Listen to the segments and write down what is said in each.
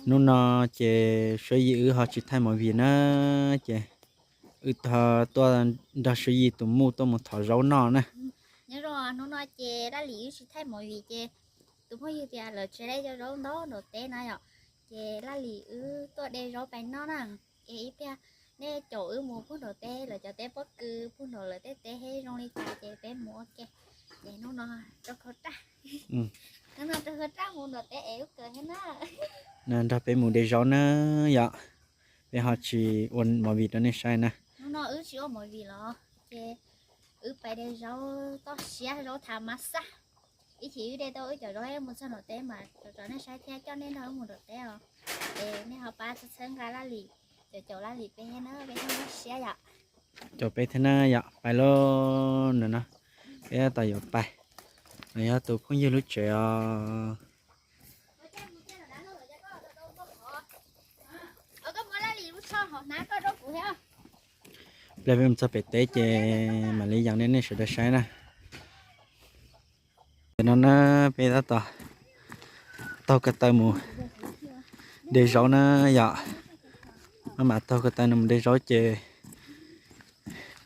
Hnub no ces Suav Yim wb ho tsis thaij movie na, ces wb tuaj nrog Suav Yim tus muj tuaj mus thov zaub noj na. Nyob zoo, hnub no ces Laj Lim wb tsis thaij movie ces tus phooj ywg tias lawv tsev lawv cov zaub ntau nraum teb na yom, ces Laj Lim wb tuaj de zaub pais noj na. Ces ib pliag nej caum wb mus puag nraum teb lawv cov teb pob kws, puag nraum lawv tej teb zoo li cas ces peb mus ua ke. Ces hnub no rau khau raj, hnub no rau khau raj mus nraum teb es wb kawm thiab na. Nrog peb mus de zaub na yom, peb ho tsis ua movie rau nej saib na. Hnub no wb tsis ua movie los ces wb pais de zaub toj siab, zaub thav mab xaj. Ib chim wb de tau wb cov zaub mus txog nraum teb mas tso nej saib thiab coj nej nrog wb mus nraum teb os. Es nej ho pab txhawb nqa Laj Lim, caum caum Laj Lim peb thiab na, peb thiaj muaj siab yom. Caum peb thiab na yom, pais lauj. Ntawm no peb tab tom yuav pais, no yog tus phooj ywg lub tsev os. Pliag peb mus txog pem teb ces mam li yees nej sawv daws saib na. Tam no na peb tab tom taug ko taw mus de zaub na yom. Maj mam taug ko taw no mus de zaub ces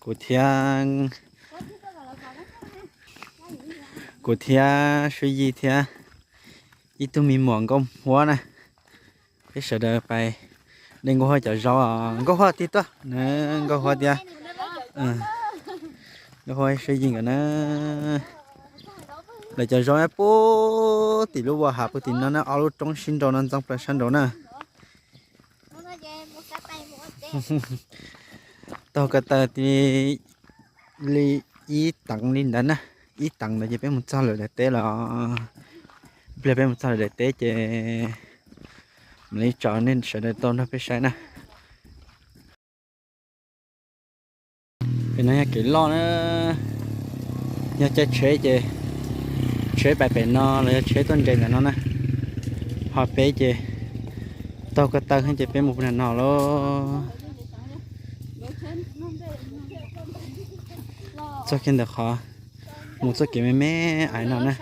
kuv thiab, kuv thiab Suav Yim thiab ib tug me muam Nkauj Huab na, peb sawv daws pais de Nkauj Huab cov zaub. Nkauj Huab tig tuaj, Nkauj Huab thiab, Nkauj Huab Suav Yim nkawd na. Lawv cov zaub puag tim lub vaj hav puag tim no na, ob lub roob sib nraus no ntxeev plaws sab nraud na. Taug ko taw li ib teev li ntawd na, ib teev ntawd ces peb mus txog lawv daim teb los. Pliag peb mus txog lawv daim teb ces mam li tso nej sawv daws tau nrog peb saib na. Pem no yog kev loj na, yog caij tsheb ces tsheb pais pem no los yog tsheb tuaj nres ntawm no na. Ho peb ces taug ko taw ces peb mus puag nram no lauj. Txoj kev ntawm qhov mus txoj kev me me aiv no na.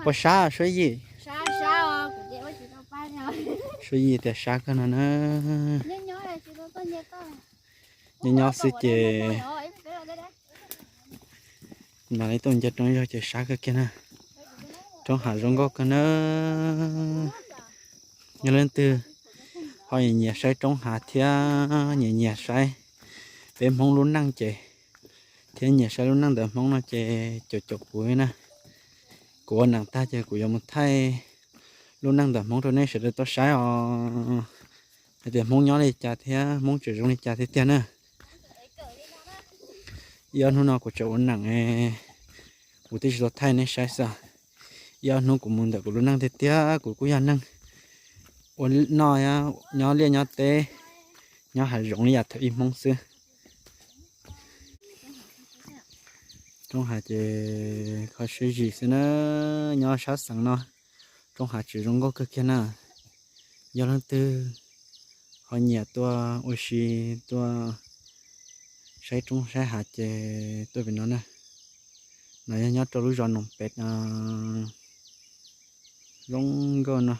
Puas sab Suav Yim? Suav Yim tias sab kawg no na. Nyob nyob xwb ces mam li tuaj nce roob zog ces sab kawg kiag na. Roob hav zoo nkauj kawg na. Yog leej twg ho nyiam nyiam saib roob hav thiab nyiam nyiam saib peb Hmoob lub neej ces, thiab nyiam saib lub neej ntawm Hmoob no ces caum caum kuv na. Kuv ua neem tag ces kuv yuav mus thaij lub neej ntawm Hmoob rau nej sawv daws tau saib os, hais tias Hmoob nyob li cas thiab Hmoob tseem zoo li cas tiag tiag na. Ib ob hnub no kuv tseem ua neem, kuv twb tsis tau thaij nej saib xwb. Ib ob hnub kuv mus ntawm kuv lub neej tiag tiag, kuv kuj yog neeg ua noj nyob liaj nyob teb, nyob hav zoov li yam thaum ub Hmoob xwb. Roob hav ces kho siab zis xwb na, nyob sab xeev no roob hav tseem zoo nkauj kawg kiag na. Yog leej twg ho nyiam tuaj ua si, tuaj saib roob saib hav ces tuaj pem no na. No yog nyob rau lub zos Noom Pem, zoo nkauj no.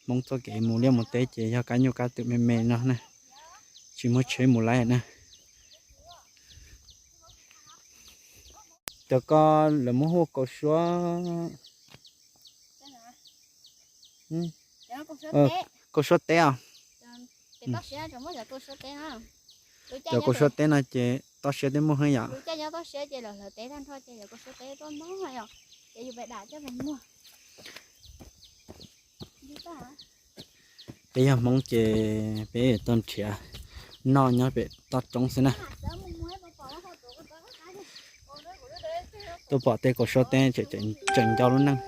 Hmoob txoj kev mus liaj mus teb ces yog kab nyuj kab twm me me no na, tsis muaj tsheb mus laib na. Cov ko lawv muab hu ua kaus suab, kaus suab teb os. Cov kaus suab teb no ces toj siab twb muaj heev yom. Peb yog Hmoob ces peb tau nrhiav noj nyob pem toj roob xwb na. Tuaj pom tej kaus suab teb tseem nco lub neej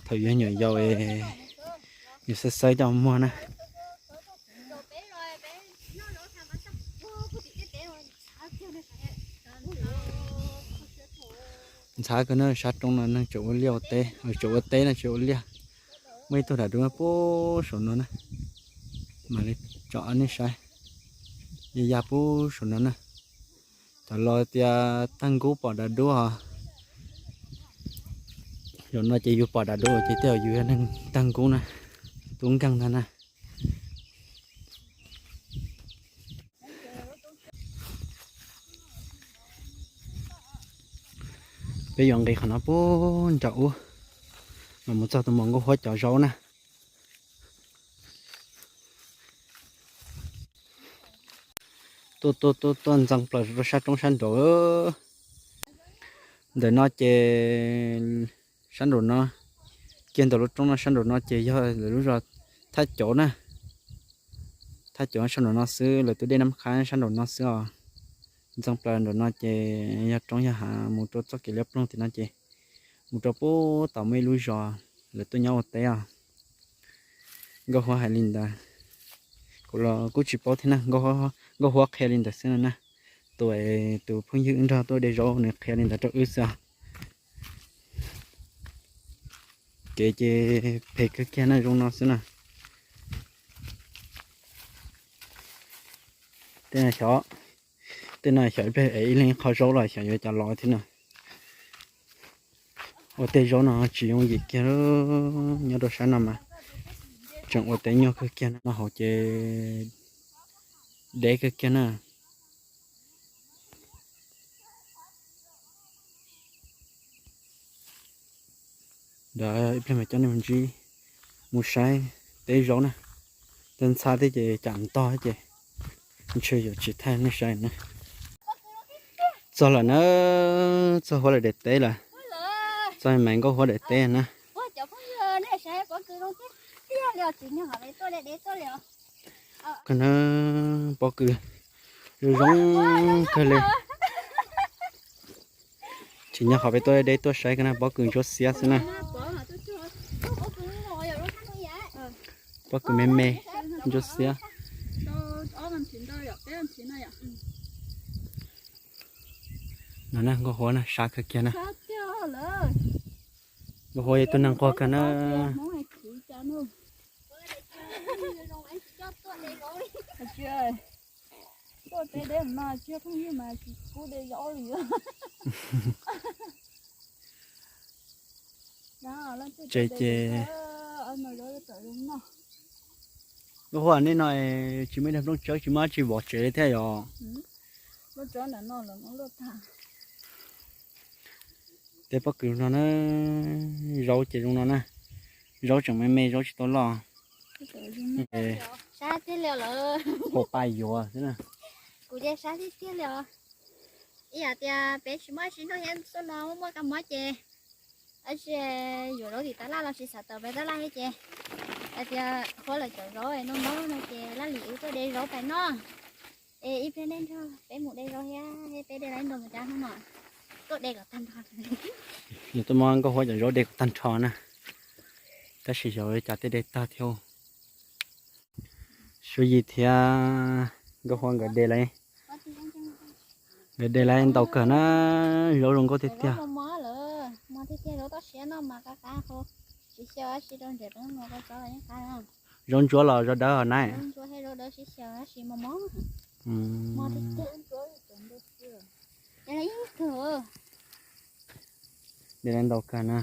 thaum yuav nyuam yaus, yus xawb xawb coj muag na. Ntxhab kawg na, sab roob no neeg tseem ua liaj ua teb, tseem ua teb no tsis ua liaj. Muaj ib tug dav dub puag saum no na, mam li tso nej saib, ya ya puag saum no na. Cov laus tias tag nkub pom dav dub os. Zaum no ces yus pom dav dub ces tej zaum yus yog neeg tag nkub na. Tub nkeeg ntag na. Peb yuav nqis qhov no puag nram ub, mam mus txog tus muam Nkauj Huab cov zaub na. Tuaj tuaj tuaj tuaj ntxeev plaws rau sab roob sab nraud. Ntawm no ces sab nraum no, kiag ntawm lub roob no sab nraum no ces yog lawv lub zos Thaj Cauv na. Thaj Cauv sab nraum no xwb, lawv tus dej Nab Qhab sab nraum no xwb os. Ntxeev plaws nraum no ces yog roob yog hav, mus rau txoj kev liab ploog tim no ces mus rau puag tom muaj ib lub zos lawv tuaj nyob ua teb os. Nkauj Huab hais li ntawd, kuv los kuj tsis paub thiab na, Nkauj Huab qhia li ntawd xwb no na. Tus, tus phooj ywg wb nrog tuaj de zaub nws qhia li ntawd rau wb xwb os. Kev ces phem kawg kiag na, zoo no xwb na. Tej no xyov, tej no xyov ib pliag ev ib leeg qho zaub los xyov yuav cas los thiab na. Ua tej zaub no tsis yooj yim kiag, nyob rau sab no mas tseem ua teb nyuaj kawg kiag no, hauv ces deb kawg kiag na. Ntawd ib pliag mam coj nej mus ntsib, mus saib teb zaub na. Tej ntxhab thiab ces cas ntog ces ntshe yuav tsis thaij nej saib na. Txog lawm na, txog Huab lawv daim teb lawm. Txog me Nkauj Huab daim teb na. Pob kws zoo zoo kawg li. Tsim nyog qhov peb tuaj de tuaj saib kawg na, pob kws ntsuab xiab xwb na. Pob kws me me, ntsuab xiab. No na, Nkauj Huab na, sab kawg kiag na. Nkauj Huab yog tus neeg nquag kawg na. Tsev ces Nkauj Huab, nej no tsis muaj ib daig nplooj tsawb, tsis muaj dab tsi vov tsev li thiab yom? Tej pob kws no na, zaub ces zoo no na, zaub tseem me me, zaub tsis tau loj. Huam pa yuav xwb na. Kuv ces sab tiag tiag li os. Ib yam tias peb tsis muaj tsis noj thiab, xub no muaj kab mob ces tab sis yuav zaub tim tab laj los tsis xav tawm peb tab laj thiab ces hais tias Huab lawv cov zaub no no no ces laj lim wb tuaj de zaub pais noj. Es ib pliag nej nrog peb mus de zaub thiab, peb de lawm ntau mus cas hnub no tuaj de kom tag nrho. Yog tuaj muab Nkauj Huab cov zaub de kom tag nrho na, tab sis xyov cas tej de tag thiab. Suav Yim thiab Nkauj Huab nkawd de, nkawd de lawm ntau kawg na, zaub zoo nkauj tiag tiag. Zaub ntsuab los zaub dawb na? De lawm ntau kawg na.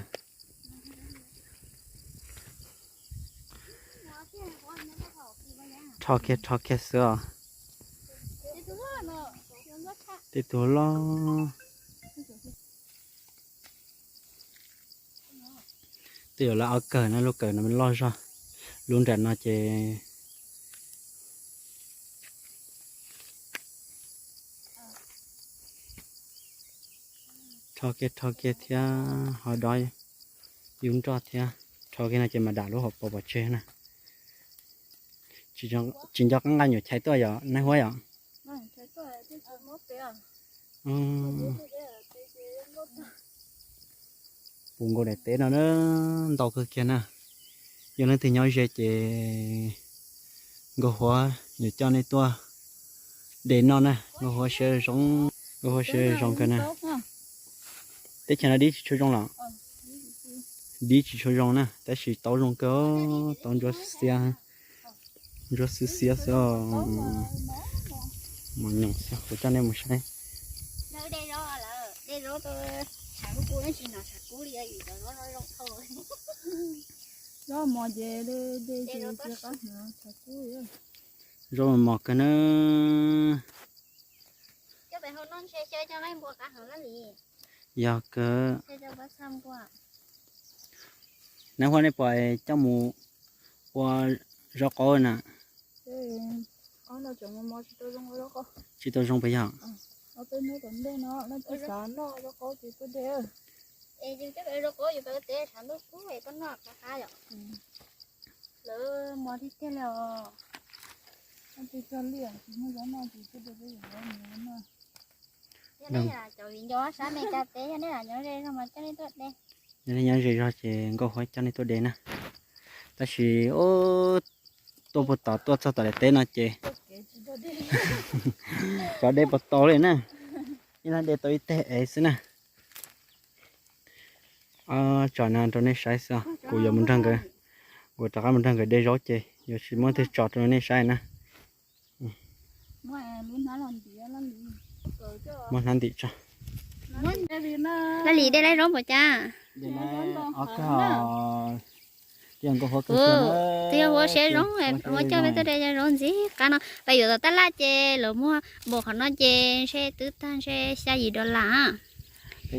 Rho kiag rho kiag xwb os. Tej tug loj. Tej yam lawv ob kawm na, lub kawm no loj zog, lub nram no ces rho kiag rho kiag thiab ho dob yub nroj thiab, rho kiag no ces mam dam lub hauv paus pov tseg na. Tsis nco qab nqa nyuam chais tuaj yom Nais Huab yom? Puv nkaus daim teb no na, ntau kawg kiag na. Yog leej twg nyob ze ces Nkauj Huab yuav coj nej tuaj de noj na. Nkauj Huab siab zoo, Nkauj Huab siab zoo kawg na. Teb chaws no dib tsis tshua zoo los? Dib tsis tshua zoo na, tab sis taub zoo kawg, taub ntsuab xiab, ntsuab xwb xiab xwb. Mus nyoos xwb, kuv coj nej mus saib. Zaub mos ces de de ces qab hwv thav kub. Zaub mos mos kawg na. Yog kawg. Neb huab nej pom coj mus ua zaub qaub na. Tsis tau zoo puas yog? Nyob ze zog ces Nkauj Huab coj nej tuaj de na. Tab sis tuaj puag tom tuaj txog tom daim teb no ces tso de puas tau li na. Ib leeg de tau ib teg ev xwb na. Tso no rau nej saib xwb, kuv yuav mus nrog nkawd, kuv rov qab mus nrog nkawd de zaub ces yuav tsis muab twg tso rau nej saib na. Muab hnab ntim tso. Laj Lis de laib zaub npaum cas? Twb yog huab siab zoo, huab coj peb tuaj de zaub ntxim qab no, peb yuav tom tab laj ces lawv muag npaum qhov no ces ntshe twb tag ntshe xya yim dollar. Ho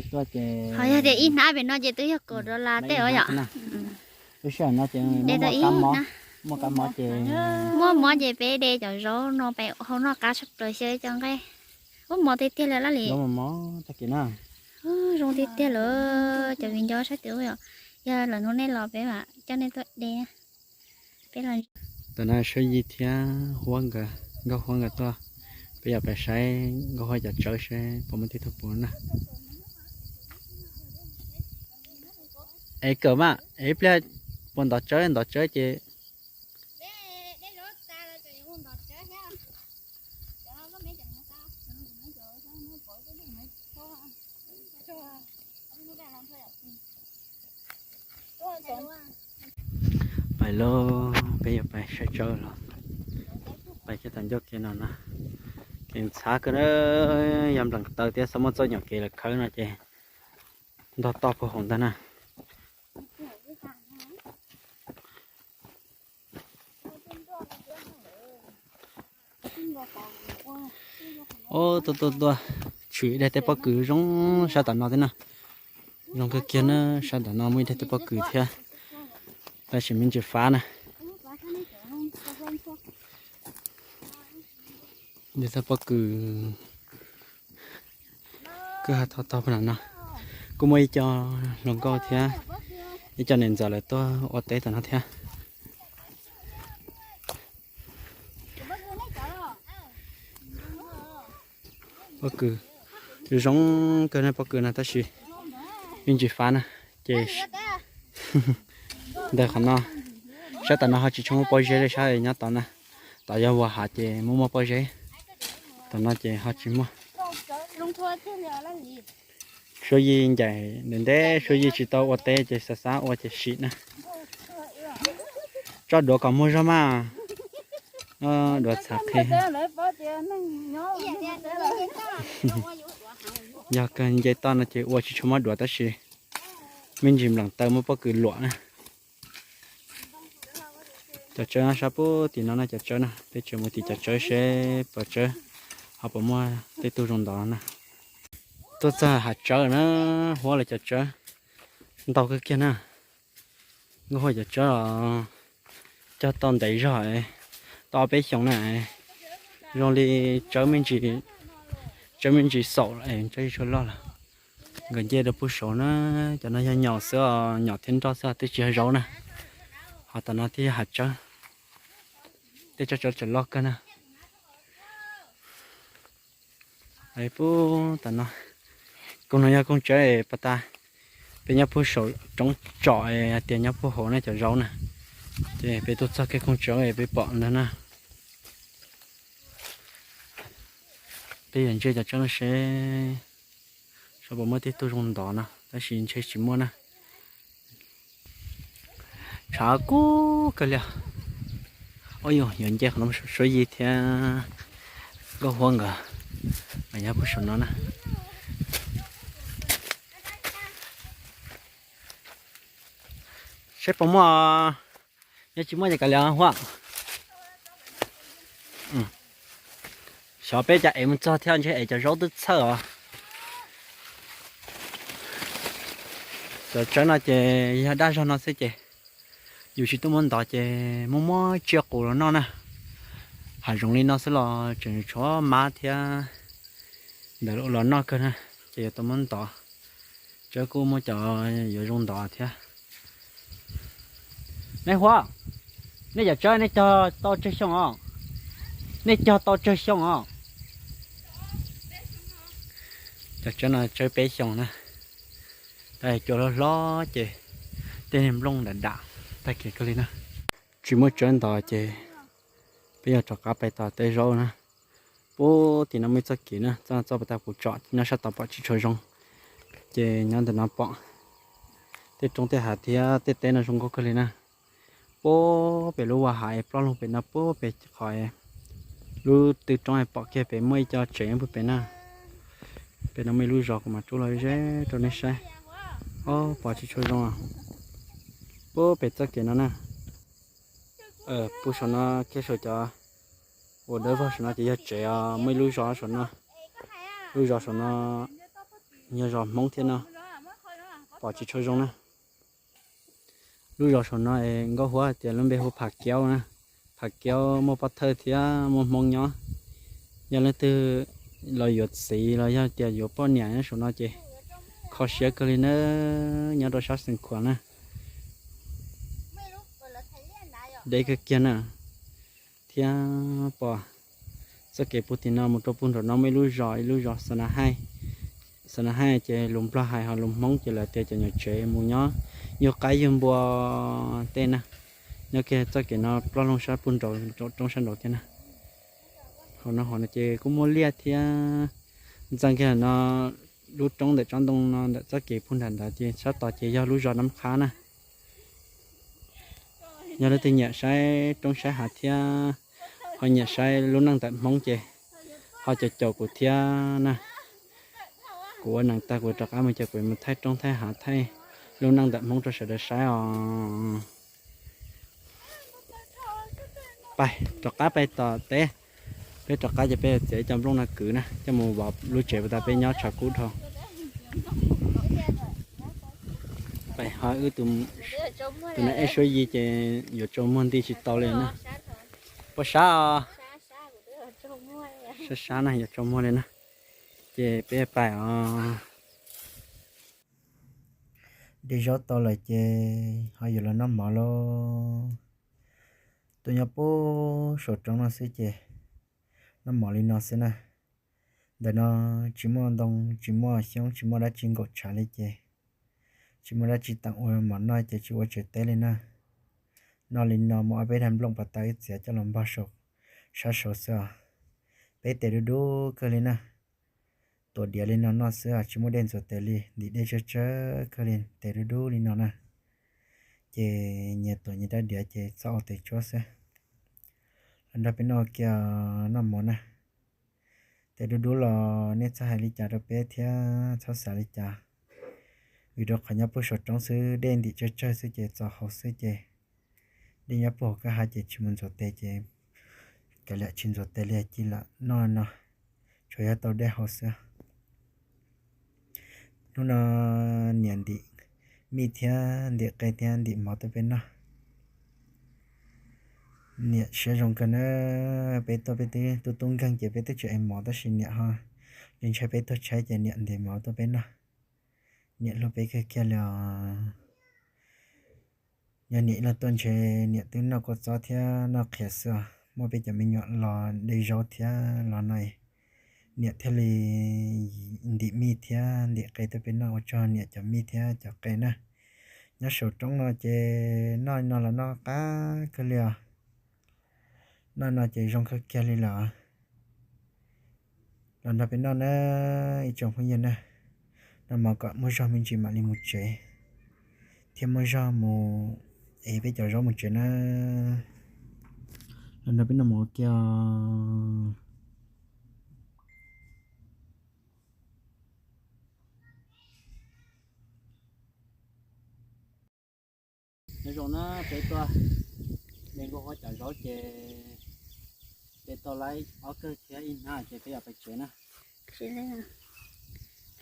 yog tias ib hnab pem no ces twb yog kaum dollar tej os yom. De tau ib hnab. Muaj mob ces peb de cov zaub no peb hau noj qab tshaj plaws xyaw cov nqaij. Ub, mos tiag tiag li Laj Lis. Zoo tiag tiag lawm cov viv ncaus sab tim ub yom. Yog lawm hnub nej los peb mam coj nej tuaj de. Peb los. Tam no Suab Yig thiab Huab nkawd, Nkauj Huab nkawd tuaj, peb yuav pais saib Nkauj Huab cov tsawb seb puas muaj tib tug puav na. Es kawm mas es ib pliag puas ntov tsawb, ntov tsawb ces pais lauj, peb yuav pais saib tsawb los. Pais kiag tom ncauj kev no na, kev ntxhab kawg na, yog nplees taw thiab txhob muaj txoj nyuam kev lawv khawb no ces ntog toj puag hauv ntag na. Ub, tuaj tuaj tuaj, tshwm ib daim teb pob kws zoo sab tom no thiab na. Zoo kawg kiag na, sab tom no muaj ib daim teb pob kws thiab, tab sis me ntsis fav na. Daim teb pob kws kwj ha tau tau puag tom no. Kuj muaj ib co hluas nkauj thiab ib co niam ntxawm lawv tuaj ua teb tom no thiab. Pob kws zoo kawg na, pob kws no tab sis me ntsis fav na, ces ntawm qhov no, sab tom no ho tsis tshua muaj pob zeb li sab nyob tod na. Tod yog ua hav ces muaj muaj pob zeb, tom no ces ho tsis muaj. Suab Yig ncaim ntev ntev, Suab Yig tsis tau ua teb ces xav xav ua ces sim na. Tso duav kom muag zog mas. Duav txhav qhi. Yog kawg nce toj no ces ua tsis tshua muaj duav tab sis me ntsis nplees taw muaj pob kws luam na. Cov tsawb no sab puag tim no no cov tsawb no, peb tseem mus tim cov tsawb seb cov tsawb ho puas muaj tej tug zoo ntov no na. Tuaj txog hav tsawb na, Huab lawv cov tsawb ntau kawg kiag na. Nkauj Huab cov tsawb cog tau ntev zog, tau ob peb xyoos na, zoo li tsawb me ntsis, tsawb me ntsis xaum es tsawb tsis tshua loj lawm. Nkawd nce rau puag saud na, cov no yog nyom xwb os, nyom thiab nroj xwb twb tsis yog zaub na. Ho tom no thiaj yog hav tsawb, tej tsawb tsawb tseem loj kawg na. Puag tom no, koog no yog koog tsawb pas tas, peb nyob puag saum roob tsom hais tias nyob puag hauv na cov zaub na. Ces peb tuaj txog kiag koog tsawb peb pom ntag na. Peb yuav ntsia cov tsawb no seb puas muaj tej tug zoo ntov no, tab sis ntshe tsis muaj na. Tshav kub kawg li. Ub, yuav nce qhov no, Suab Yig thiab Nkauj Huab nkawd mas nyob puag saum no na. Peb puas muaj? Yog tsis muaj ces kav liam Huab. Xyov peb cov ev mus txog thiab ntshe ev cov zaub twb txhawj os. Cov tsawb no ces yog dab zog no xwb ces yus tsis tuaj muab ntov ces muab muab tsiaj qus los noj na. Hav zoov li no xwb los tseem tshuav mab thiab ntawd los noj kawg na, ces yuav tau muab ntov. Tsawb kuj muaj cov yuav zoo ntov thiab. Neb Huab, nej cov tsawb nej cog tau tsawg xyoo os? Nej cog tau tsawg xyoo os? Cov tsawb no tsawb peb xyoos na. Tab cua hlob hlob ces tej niag nplooj dam dam tag kiag kawg li na. Tsis muaj tsawb ntov ces peb yuav rov qab pais tom teb zaub na. Puag tim no muaj ib txoj kev na, txoj txoj pas tag kuv tsom nyob sab tod pom tsis tshua zoo, ces nyob ntawm no pom tej roob tej hav thiab tej teb no zoo nkauj kawg li na. Puag pem lub vaj hav es ploj loo pem no puag pem qhov lub tw roob es pom kiag pem muaj ib co tsev puag pem na. Pem no muaj ib lub zos kuv mam rub los ze rau nej saib. Ob, pom tsis tshua zoo. Puag pem txoj kev no na. Puag saum no kiag saum cov uas dawb vog saum no ces yog tsev os, muaj ib lub zos saum no. Lub zos saum no yog zos Hmoob thiab no. Pom tsis tshua zoo na. Lub zos saum no es Nkauj Huab tias lub npe hu Pham Kiaub na. Pham Kiaub muaj pov thawj thiab muaj Hmoob nyob. Yog leej twg los yuav txiv los yog tias yuav poj niam nyob saum no ces kho siab kawg li na, nyob rau sab Xeev Khuam na. Deb kawg kiag na. Thiab pom txoj kev puag tim no mus rau puag nram no muaj ib lub zos, ib lub zos Xa Na Haij. Xa Na Haij ces lus Nplog hais, ho lus Hmoob ces lawv tias cov nyuam tsev mus nyob yug qaib yug npua tej na. Nyob kiag txoj kev no ploj loo sab puag nraud, roob sab nraud thiab na. Hauv no hauv no ces kuj muaj liaj thiab. Ntxeev kiag no lub roob ntawm tsob ntoo no ntawm txoj kev puag nram ntawd ces sab tod ces yog lub zos Nab Qhab na. Yog leej twg nyiam saib roob saib hav thiab ho nyiam saib lub neej ntawm Hmoob ces ho caum caum kuv thiab na. Kuv ua neeg tag kuv rov qab mus ces kuv mus thaij roob thaij hav thaij lub neej ntawm Hmoob rau sawv daws saib os. Pais rov qab pais tom teb, peb rov qab ces peb txiav cov nplooj no kwv na coj mus vov lub tsev puas tas peb nyob tshav kub dhau. Pais ho wb tus no ej suab yi ces yuav tsaus muag nti tsis tau li na. Puas sab os? Sab sab na, yuav tsaus muag li na. Ces peb pais os. De zaub tau lawm ces ho yuav los noj mov lauj. Tuaj nyob puag saum roob no xwb ces noj mov li no xwb na. Ntawm no tsis muaj ntoo tsis muaj xyoob tsis muaj dab tsi nkaum tshav li ces tsis muaj dab tsi teem ua mov noj ces tsis ua tsev teb li na. Noj li no muaj ob peb dag nplooj pas tas wb txiav coj los npog saum sab saud xwb os. Peb tes dub dub kawg li na. Tuav diav li no noj xwb os, tsis muaj dej ntxuav tes li, ntim dej tsawg tsawg kawg li, tes dub dub li no na. Ces nyias tuav nyias rab diav ces txhob ua tes tsuab xwb. Los nrog peb noj kiag noj mov na. Tes dub dub los nej txhob hais li cas rau peb thiab txhob xav li cas, vim rau qhov nyob puag saum roob xwb, dej ntim tsawg tsawg xwb ces txaus haus xwb ces dej nyob puag hauv kwj ha ces tsis mus ntxuav tes ces kav liam tsis ntxuav tes li cia lam noj no, tsuas yog tau dej haus xwb. Hnub no niam ntim mij thiab ntim qe thiab ntim mov tuaj peb noj. Niam siab zoo kawg na, peb tuaj peb twb tub tub nkeeg ces peb twb tsis ev mov tab sis niam ho li ntshai peb tuag tshaib ces niam ntim mov tuaj peb noj. Niam hlub peb kawg kiag li os. Yog niam ib leeg tuaj ntshe niam twb noj kua txob thiab noj qhiav xwb os. Muaj peb cov me nyuam los de zaub thiab los no, niam thiaj li ntim mij thiab ntim qe tuaj peb noj, ua tsaug niam cov mij thiab cov qe na. Nyob saum roob no ces noj no los noj qab kawg li os. Noj no ces zoo kawg kiag li lawm. Los nrog peb noj na ib tsoom phooj ywg na. Noj mov kom muaj zog me ntsis mam li mus tsev, thiab muaj zog mus ev peb cov zaub mus tsev na. Los nrog peb noj mov ua ke os. Zoo na, peb tuaj de nkauj huab cov zaub ces peb tau lawm ob kawg thiab ib hnab ces peb yuav pais tsev na.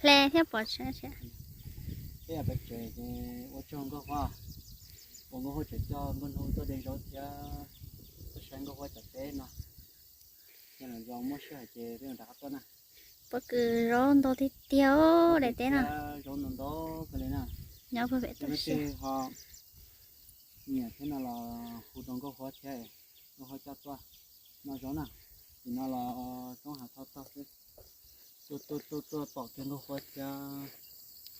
Hle thiab pom tsev. Peb yuav pais tsev ces ua tsaug nkauj huab, ua nkauj huab tseem coj nkauj hnub tuaj de zaub thiab tuaj saib nkauj huab cov teb no. Yog lwm zaus muaj sij hawm ces peb mam rov qab tuaj na. Pob kws zaub ntau tiag tiag daim teb no. Zaub ntau ntau kawg li na. Nyob puag pem toj siab ho nyiam thiab no los hu rau nkauj huab thiab, nkauj huab coj tuaj noj zaub na. Tim no los roob hav thoj tog xwb. Tuaj tuaj tuaj tuaj pom kiag nkauj huab thiab,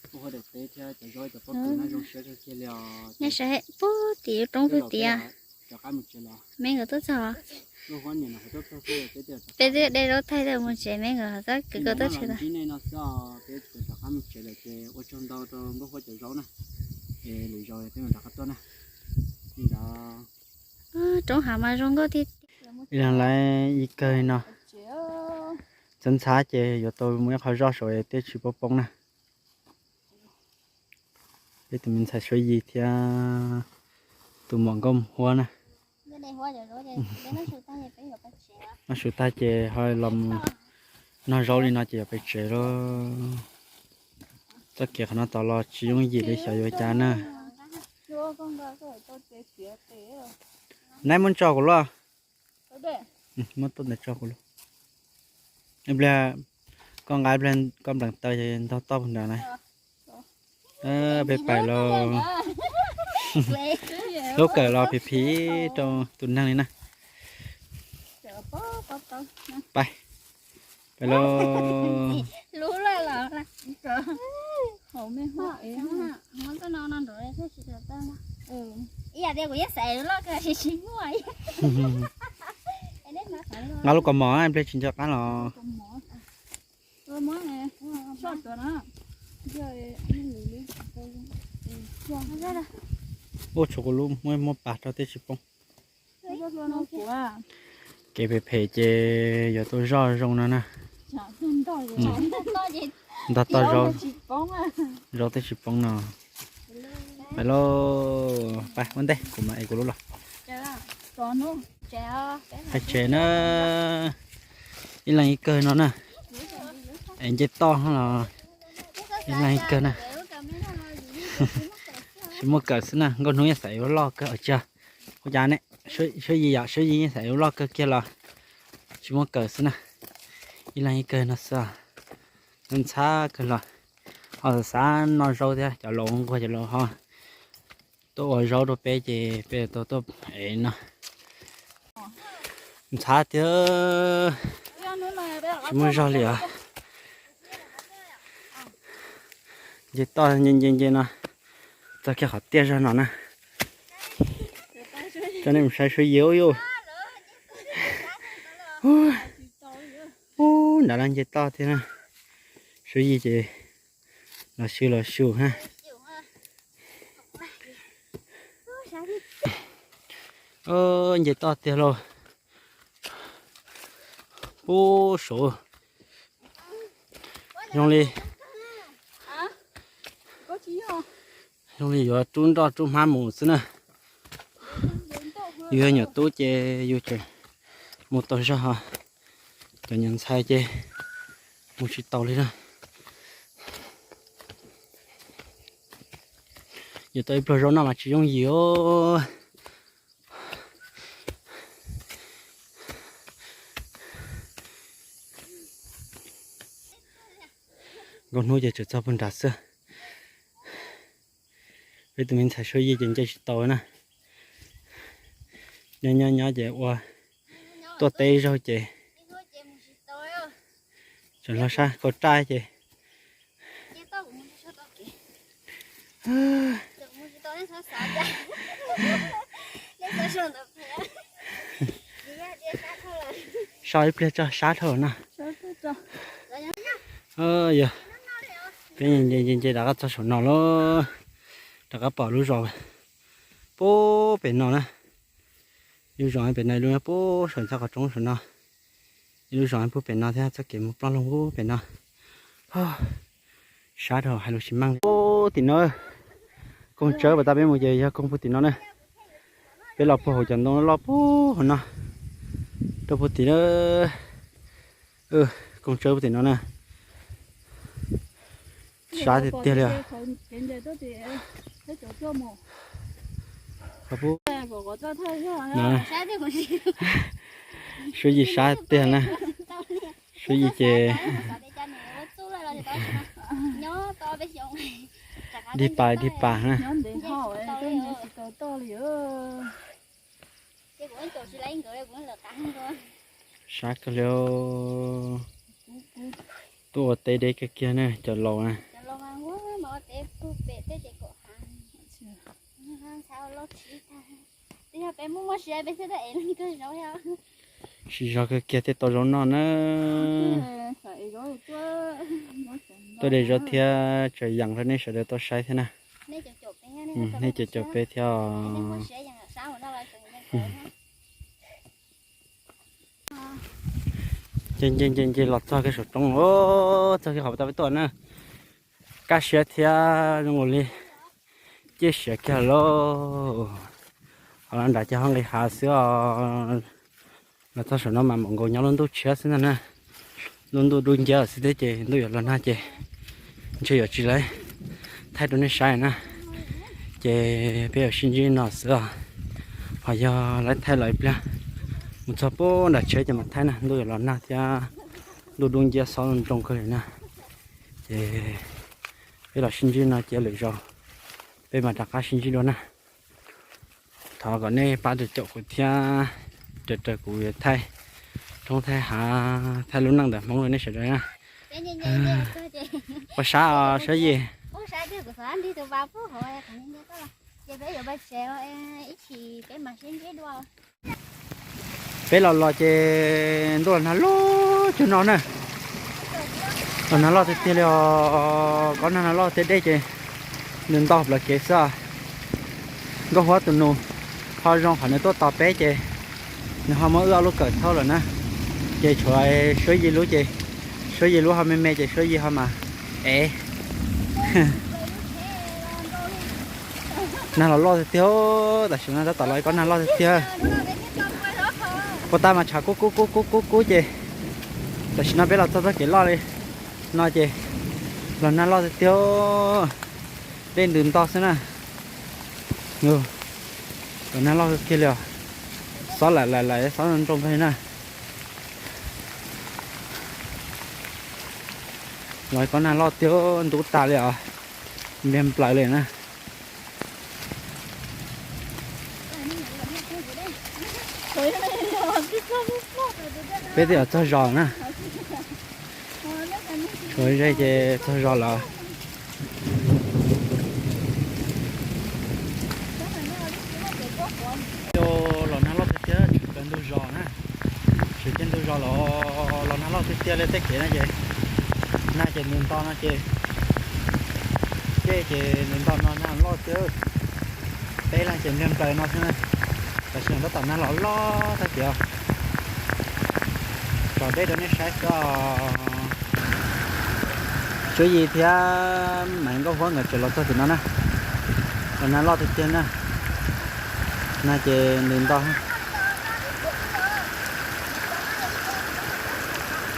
nkauj huab daim teb thiab cov zaub cov pob kws no zoo siab kawg kiag li os. Nej saib puag tim roob puag tim. Rov qab mus tsev los? Me nkawd tuaj txog. Peb twb de zaub thaij tawm mus tsev, me nkawd kwv kawd tuaj tsev lawm. Peb rov qab mus tsev lawm ces ua tsaug ntau rau nkauj huab cov zaub na. Es lwm zaus peb mam rov qab tuaj na. Li ntawd. Roob hav mas zoo nkauj tiag tiag. Ib leeg lawv ib kawg no. Ntxhab ntxhab ces yuav tau mus ib qho zoj saum es twb tsis poob poob na. Peb tus me ntxhais Suav Yis thiab tus muam Nkauj Huab na. Noj su tag ces ho los mus noj zaub li no ces yuav pais tsev lawm. Txoj kev qhov no tod los tsis yooj yim li xyov yuav cas na. Neb muab tso kuv luaj. Muab tuaj ntawd tso kuv luaj. Ib pliag koj nqa ib pliag koj nplees taw ntog toj puag nrad na. Peb pais los. Lub kawm los phim phim rau tus neeg li na. Pais, pais lauj. Nqa lub kaus mom, ib pliag tsis nco qab los. Ua tshuav kuv lub muab muab pas rau tej tsis poob. Kev phem phem ces yuav tau zoj zoo no na. Ntog toj zaub, zaub twb tsis poob no. Pais lauj, pais ua ntej kuv mam ev kuv lub los. Pais tsev na, ib leeg ib kawg no na. Es nce toj los ib leeg ib kawg na. Tsis muaj kawm xwb na, Nkauj Hnub yeej xav yuav loj kawg os. Ua cas ne, Suav Yis yom, Suav Yis yeej xav yuav loj kawg kiag los tsis muaj kawm xwb na. Ib leeg ib kawg no xwb, ntxhab kawg los ho xav noj zaub thiab, cov laus nquag cov laus ho tuaj ua zaub rau peb ces peb tau tuaj ev no. Ntxhab tiag, tsis muaj zog li os. Nce toj nce nce nce no, txog kiag qhov tiaj zog no na. Coj nej mus saib Suav Yis yom. Ub, nrad los nce toj thiab na. Suav Yis ces los xyu los xyu ha. Nce toj tiag lauj. Ub, suav. Zoo li, zoo li yuav rub nroj rub hmab mus xwb na. Yus yog nyuam tub ces yus tseem mus tau zog, cov nyuam ntxhais ces mus tsis tau li na. Yuav tau ib pluag zaub noj mas tsis yooj yim os. Nkauj Hnub ces tseem txog puag nrad xwb. Peb tus me ntxhais Suav Yis ces nce tsis tau na. Nyob nyob nyob ces ua tuaj teb zaug ces tseem los sab kaum raj ces so ib pliag tso sab dhau na. Yog, peb nce nce nce rov qab txog saum no lawm, rov qab pom lub zos puag pem no na. Ib lub zos pem no, ib lub puag saum txog qhov roob saum no, ib lub zos puag pem no thiab, txoj kev mus ploj loog puag pem no. Sab dhau hais lus tsis meej li. Puag tim no, Koog tsawb pas tas peb mus ces yog koog puag tim no na. Peb los puag hauv cov ntoo loj puag hauv no, rau puag tim na. Koog tsawb puag tim no na. Sab tiag tiag li. Suav Yis sab tiag na. Suav Yis ces dig pas dig pas na. Sab kawg li. Tuaj ua teb deb kawg kiag na cov laus na. Siv zog kawg kiag thiaj tau zaub noj na. Tuaj de zaub thiab tsaws yees rau nej sawv daws tau saib thiab na. Nej caum caum peb thiab. Nce nce nce nce los txog kiag saum roob, txog kiag qhov tas peb tuaj na. Kaj siab thiab zoo nkaus li ciaj siav kiag lauj. Ho los nram ces ho nqis hav xwb os. Los txog saum no mas mam nkaus nyob lub ntuj tshiab xwb ntag na. Lub ntuj dub nciab xwb thiab ces ntuj yuav los nag ces ntshe yuav tsis laib thaij rau nej saib na. Ces peb yuav sib ntsib no xwb os. Ho yog laib thaij los ib pliag mus txog puag nram tsheb ces mam thaij na, ntuj yuav los nag thiab. Ntuj dub nciab xob nroo kawg li na. Ces peb los sib ntsib no cia lwm zaus peb mam rov qab sib ntsib dua na. Thov kom nej pab caum kuv thiab, raws raws kuv thaij roob thaij hav, thaij lub neej ntawm Hmoob rau nej sawv daws na. Pab sab os Suav Yis. Peb los los ces ntuj los nag loj cuag no na. Los nag loj tiag tiag li os, kob nag no loj tiag deb ces nws nto plaws kev xwb. Nkauj Huab tus nus ho zoo qhov nws tuaj tos peb ces nws ho muab wb ob lub kawm thauj lawm na. Ces tshuav Suav Yis lub ces Suav Yis lub ho me me ces Suav Yis ho mas ev. Nag los loj tiag tiag, tam sim no tab tom los kob nag loj tiag tiag. Puag ta mas tshav kub kub kub kub kub kub ces tam sim no peb los txog txoj kev loj li no ces los nag loj tiag tiag, dej ntws nto xwb na. Los nag loj kiag li os, xob laim laim laim xob nroo kawg li na. Los kob nag loj tiag, ntub tas li os, npliag nplaws li na. Peb twb yuav txog zos na. Tshuav ze ces txog zos lawm. Los nag loj tiag tiag, tshwm plaws ntug zos na. Tshwm kiag ntug zos los, los nag loj tiag tiag li tej kev no ces, nag ces nws nto no ces, dej ces nws nto no nag loj tiag. Peb leeg ces npliag nplaws no xwb na. Tam sim no tab tom nag los loj tag kev, tso dej rau nej saib xwb os. Suav Yis thiab Maiv Nkauj Huab nkawd tseem los txog tim no na. Los nag loj tiag tiag na. Nag ces nws nto.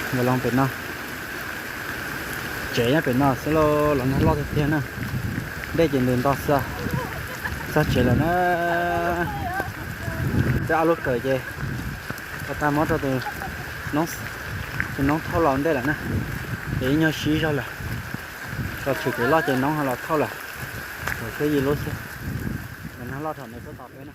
Nkawd los pem no, tsev nyob pem no xwb lauj, los nag loj tiag tiag na. Dej ces nws nto xwb, txog tsev lawm na. Tej ob lub kawm ces tau tag muab rau tus noob thauj los ntej lawm na. Ces ib nyuag sib zog lawm, tso tshwm kev loj ces noob ho los thauj lawm. Thaum Suav Yis lub xwb, los nag loj thaum nws tuaj tos peb na.